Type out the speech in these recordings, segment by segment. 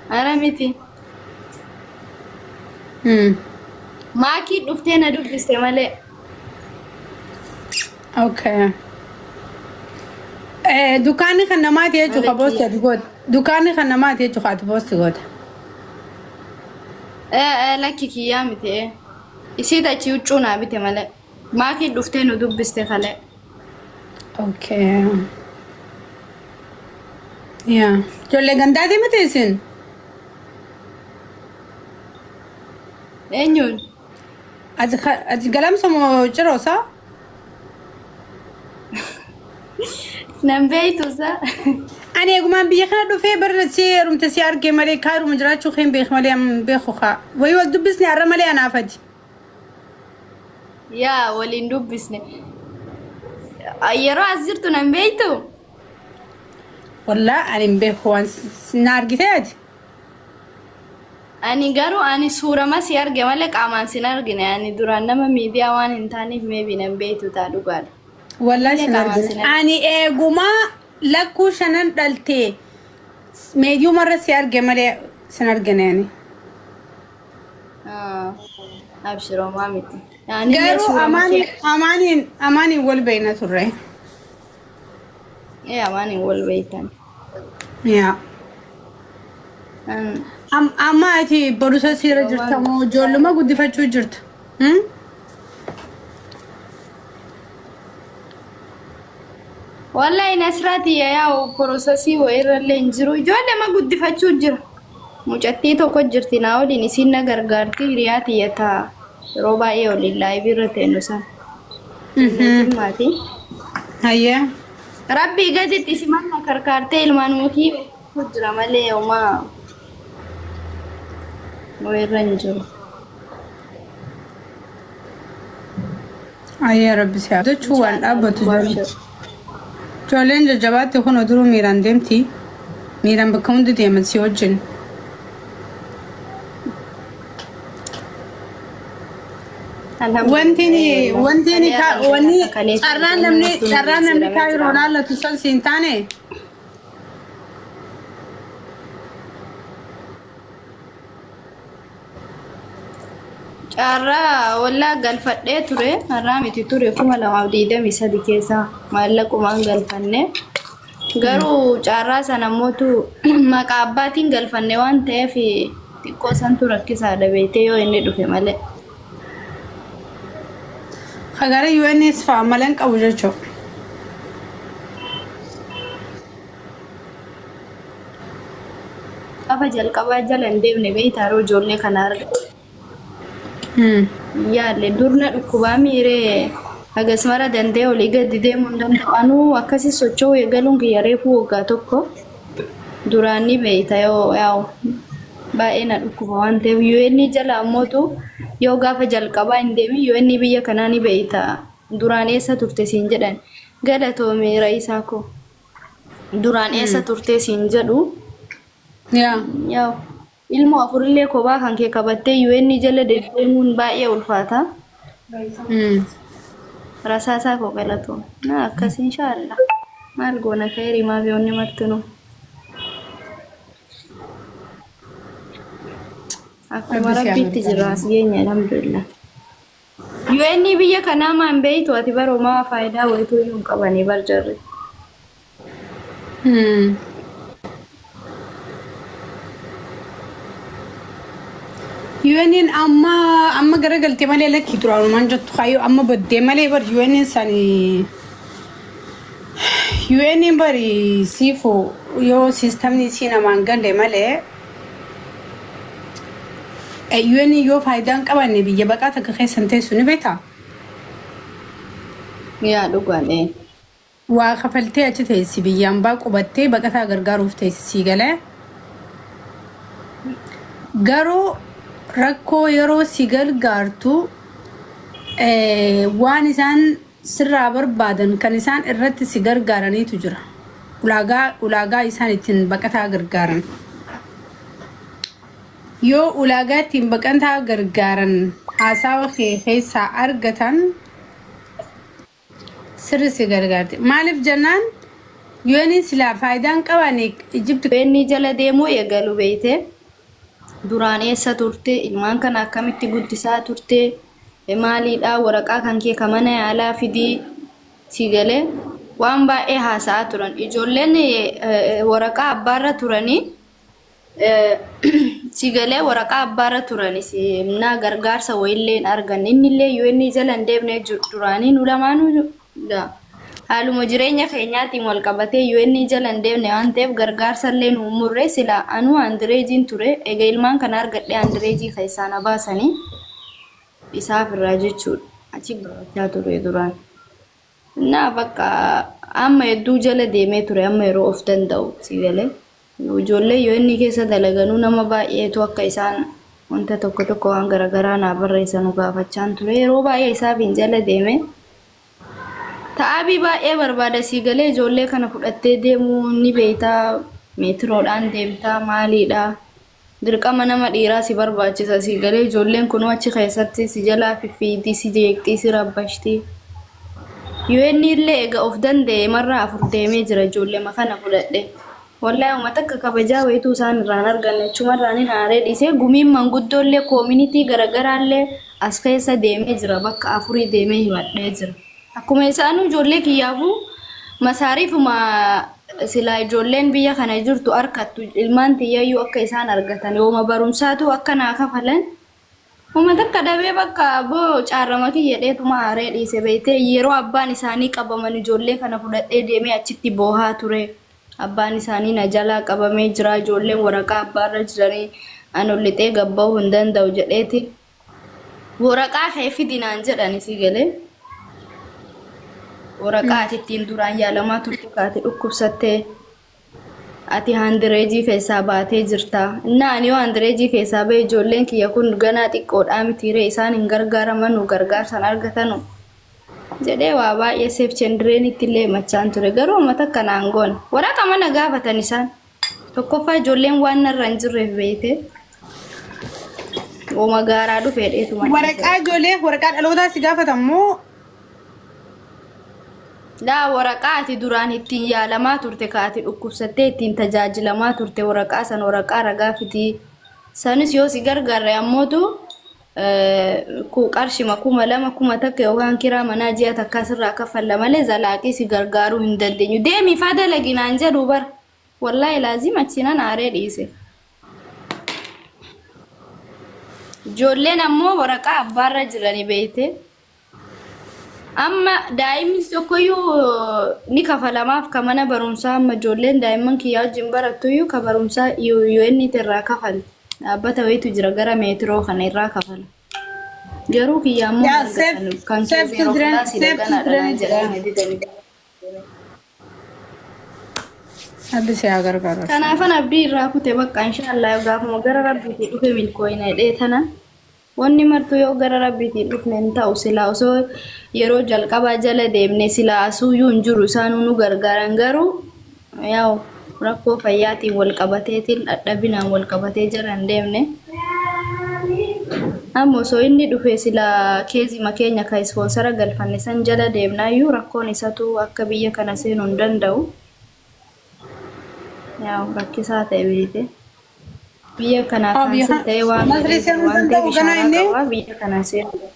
Ara miti. Maakii dhuftee na dubbiste malee. Okay. Dukkaanni kan namaati jechuudha Malee poosti kiyya. ati goote. Dukkaanni kan namaati jechuudha ati poosti goote. Lakki kiyyaa miti. Isiit achi huccuu naa bite malee. Maakii dhuftee nu dubbiste kalee. Okay. Yaa. Ijoollee gandaati miti isin? Eenyuun? Ati galamsa moo ciroosaa? Nan beeytu isaa. Ani eegumaan biyya kana dhufee barra si heerumte si argee malee kaayiruma jiraachuu kee hin beeku malee amma hin beeku kaa. Wayii wal dubbisne har'a malee anaaf ati. Yaa waliin dubbisne. Yeroo as jirtu nan beeytu? Wallaa ani hin beeku waan na argitee ati. Ani garuu ani suurama si arge malee qaamaan sin argine. Ani duraan nama miidiyaa waan hin taaneef maybe nan beeytu ta'a dhugaadha. Wallaa Illee sin qaamaan argine. sin argine. Ani eegumaa lakkuu shanan dhaltee meediyumarra si arge malee sin argine ani. Abshir homaa miti. Anillee Garuu suurama amaaniin kee amaaniin amaaniin wal beekna turre. ee amaaniin wal beektan. Yaa. Amma ati barumsa siira Homaa jirta miti. moo ijoolluma guddifachuu jirta? Hmm? Wallahi Nasraati yaa'u porosesii wayirrallee hin jiru. Ijoollee ma guddifachuu jira. Mucattii tokko jirti naa waliin isiin na gargaarti hiriyaa tiyya taa yeroo baay'ee waliin laayivii irra teennu san. Ijoollee Jimmaati. Hayyee. Rabbii gaditti isi manna karkaartee ilmaan mukii jira malee homaa wayirra hin jiru. Ayyee rabbi si haa jechuun waan Inshaallah dhaabbatu lubbuu jiru. abshir. Ijoolleen jajjabaatti kun duruu miiraan deemti. Miiraan bakka hundi deeman si wajjin. Wanti Alhamdulillah wallahi. wanti Kalee har'a wanni akka kaleessa carraan ijoollee namni martuu nu carraan namni jijjiiramee kaayiroo jira. laallatu san siin taane Carraa wallaa galfadhee ture har'aa miti ture 2023 keessa maallaqumaan galfanne. Garuu carraa sana mootu maqaa abbaatiin galfanne waan ta'eef xiqqoo santu rakkisaadha beektee yoo inni dhufe malee. Kagara UNS fa'a malee hin qabu jechuudha. Gaafa jalqabaa jala hin deemne beektaa yeroo ijoollee kana arga. Yaalle dur na dhukkubaa miiree hagas mara danda'ee olii gadi deemuu hin danda'u. Anuu akkasi socho'uu eegaluun kiyya reefuu waggaa tokko duraan ni beekta yoo yaa'u baay'ee na dhukkuba waan ta'eef UN jala ammootu yoo gaafa jalqabaa hin deemin UN biyya kanaa ni beekta duraan eessa turte siin jedhan galatoomi ra'iisaa koo. Duraan eessa turtee siin jedhu Yaa. yaa'u ilmoo afurillee kophaa kan kee qabattee UN jala deddeemuun baay'ee ulfaata. Rasaasaa koo galatoom. Na akkas inshaallah. Maal goona ka'ee maaf yoonni martinuu. Akkuma Rabbi si haa rabbiitti jirra gargaaru. as geenye alhamdulillah. UN biyya kanaa maan beeytu ati bar homaa faayidaa wayituu iyyuu hin qabanii bar jarri. UN'n amma amma garagalte malee lakkii duraanumaan jettu kaayyoo amma baddee malee bar UN'n sani UN'n bari siifu yoo siistamni isii namaan galle malee UN yoo faayidaa hin qabaanne biyya baqaa takka keessa hin teessu ni beektaa? Yaa dhugaan ee. Waa kafaltee achi teessi biyya ambaa qubattee baqataa gargaaruuf teessi sii galee. Garuu rakkoo yeroo si gargaartu waan isaan sirraa barbaadan kan isaan irratti si gargaaraniitu jira. Ulaagaa ulaagaa isaan ittiin baqataa gargaaran. Yoo ulaagaa ittiin baqataa gargaaran haasawa kee keessaa argatan sirri si gargaarti. Maaliif jennaan UN'n silaa faayidaa hin qabaanne Ijipti Inni jala deemuu eegalu beeyte. Duraan eessa turte? Ilmaan kana akkamitti guddisaa turte? Maaliidha? Waraqaa kan kee ka mana yaalaa fidii si galee waan baay'ee haasa'aa turan. Ijoolleen waraqaa abbaarra turanii si galee waraqaa abbaarra turani naa gargaarsa wayiillee hin arganne. Inni illee UN jala hin deemne duraanii nu lamaanuu haaluma jireenya keenyaatiin wal qabatee UN jala hin deemne waan ta'eef gargaarsa illee nu murre. Sila anuu underage ture. Egaa ilmaan kana argadhe underage keessaa na baasanii isaaf irraa jechuudha. Achi barachaa ture duraan. Naa bakka amma hedduu jala deemee ture amma yeroo of danda'u si galee. Ijoollee yoo inni keessa dalaganuu nama baay'eetu akka isaan wanta tokko tokko waan garaagaraa naa barreessanu gaafachaan ture. Yeroo baay'ee isaaf hin jala deeme. Ta'aabii baay'ee barbaada si galee ijoollee kana fudhattee deemuu ni beektaa, meetiroodhaan deemtaa maaliidha. Dirqama nama dhiiraa si barbaachisa si galee ijoolleen kunuu achi keessatti si jalaa fiffiigdi, si jeeqxi, si rabbashti. UN illee egaa of danda'e marraa afur deemee jira ijoollee kana fudhadhe. Wallahi uummata akka kabajaa wayituu isaan irraan arganne achumarraan hin aaree dhiisee gumiin manguddoo community garaagaraallee as keessa deemee jira, bakka afurii deemee himadhee jira. Akkuma isaanuu ijoollee kiyyaafuu masaariifuma silaa ijoolleen biyya kana jirtu harkattu ilmaan tiyyayyuu akka isaan argatan yooma barumsaatu akka naa kafalan uummata akka dhabee bakka boo caarrama kiyya dheetuma aaree dhiise beeytee. Yeroo abbaan isaanii qabaman ijoollee kana fudhadhee deemee achitti boohaa ture. Abbaan isaanii na jalaa qabamee jira, ijoolleen waraqaa abbaarra jiranii an ol lixee gabba'uu hin danda'u jedheeti. Waraqaa kee fidi naan jedhani si galee. Waraqaa ati ittiin duraan yaalamaa turte kaate dhukkubsattee ati underage keessaa baatee jirta. Innaa ani yoo underage keessaa ba'e ijoolleen kiyya kun ganaa xiqqoodhaa mitiiree, isaan hin gargaaramanu, gargaarsan argatanu jedhee waa baay'ee Save Childrenitti illee machaan ture. Garuu uummata akka naan goone. Waraqaa mana gaafatan isaan. Tokkoffaa ijoolleen waan narra hin jirreef beeyte. Ooma gaaraa dhufee dheetuma. Waraqaa ijoollee, waraqaa dhalootaa si gaafatan moo? Laa, waraqaa ati duraan ittiin yaalamaa turte, ka ati dhukkubsattee ittiin tajaajilamaa turte, waraqaa san, waraqaa ragaa fidii. Sanis yoo si gargaarre ammootu qarshima 2000, 1000 yookaan kiraa manaa ji'a takkaa sirraa kaffalla malee zalaaqii si gargaaruu hin dandeenyu. Deemi faa dalagi naan jedhu bara. Wallaahi laazim achiinan aaree dhiise. Ijoolleen ammoo waraqaa abbaarra jirani beeyte. Amma daa'imni tokkoyyuu ni kafalamaaf ka mana barumsaa. Amma ijoolleen daa'imman kiyyaa wajjin barattuyyuu ka barumsaa UN irraa kafalti. Dhaabbata wayiitu jira gara meetiroo kana irraa kafala. Garuu kiyyaa ammoo Yaa kan Save kee zero Children kilaasii Save dhaganaadha Children naan jedha. jedhanii didanii. Rabbi si haa gargaaru. Kanaafan abdii irraa kute bakka. Inshaallah gaafuma gara rabbiitii dhufe milkooyina jedhee tana. Wanni martuu yoo gara rabbiitiin dhufne hin ta'u. Silaa osoo yeroo jalqabaa jala deemne silaa asuuyyuu hin jiru, isaanuu nu gargaaran. Garuu yaa'u rakkoo fayyaatiin wal qabateetiin dhadhabinaan wal qabatee jala hin deemne. Amma osoo inni dhufe silaa caseima keenya ka sponsor galfanne san jala deemnaayyuu rakkoon isatu akka biyya kana seenuu hin danda'u. Yaa'u rakkisaa ta'e beekte. Biyya kana Haa biyya cancel ta'ee waan Masrii gadhee jiru seenuu waan ta'eef danda'u ganaa ishaaraa inni. qaba biyya kana seenuu.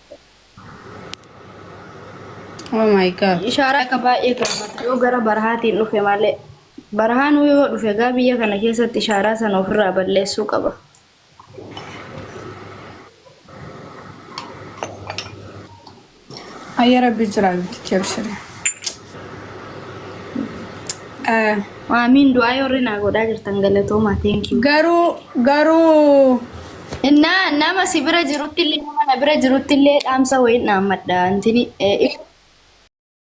Oh my God. Ishaaraa akka baay'ee gaafata yoo gara barahaatiin dhufe malee. Barahaan yoo dhufe gaa biyya kana keessatti ishaaraa sana ofirraa balleessuu qaba. Ayya, Rabbi jira bitichi, abshire. Amiin, du'aa warri naa godhaa jirtan galatooma, thank you. Garuu Innaa nama si bira jirutti illee, nama na bira jirutti illee dhaamsa wayiin dhaammadha. Antini